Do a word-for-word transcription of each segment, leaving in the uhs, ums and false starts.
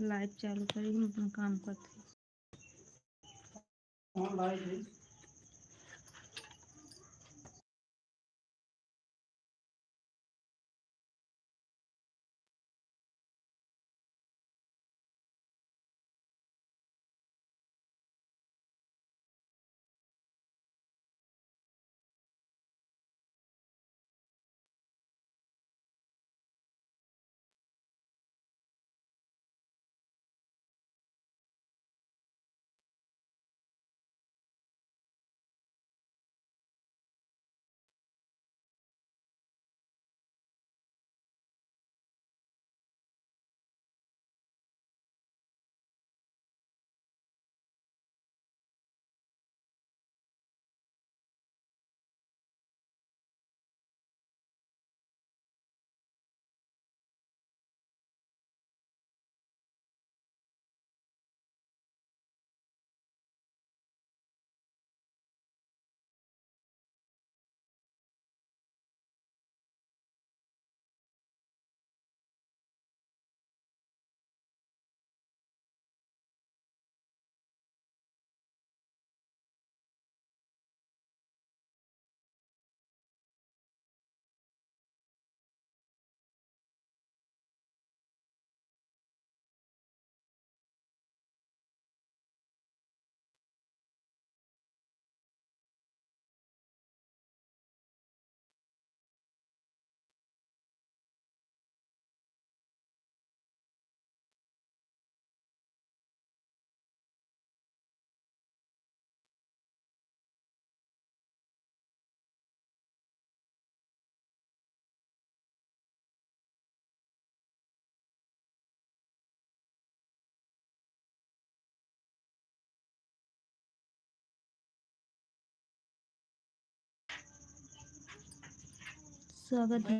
लाइव चालू करी, हम अपन काम करते। स्वागत है।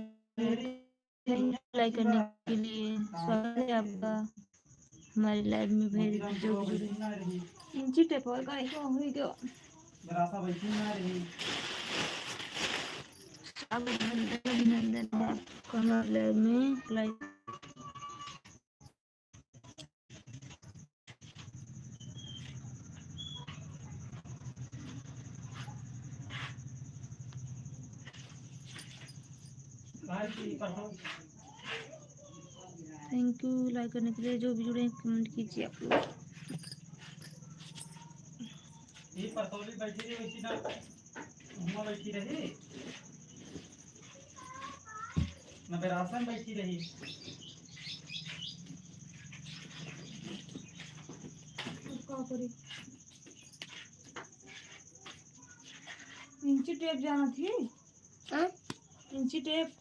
Thank you like करने के लिए, स्वागत है आपका हमारे लाइव में। भाई जो भी जुड़े, इंची टेप और गाइस हो ही गयो। अब अभिनंदन, अभिनंदन है आपका हमारे लाइव में। लाइव Thank you like करने के लिए। जो भी जुड़े हैं कमेंट कीजिए आप लोग। ये परतौली बैठी रही, वैसी ना हुआ बैठी रही, ना बेरासन बैठी रही। का करी? इंची टेप जाना थी? हाँ? इंची टेप।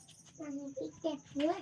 इंची टेप हुआ?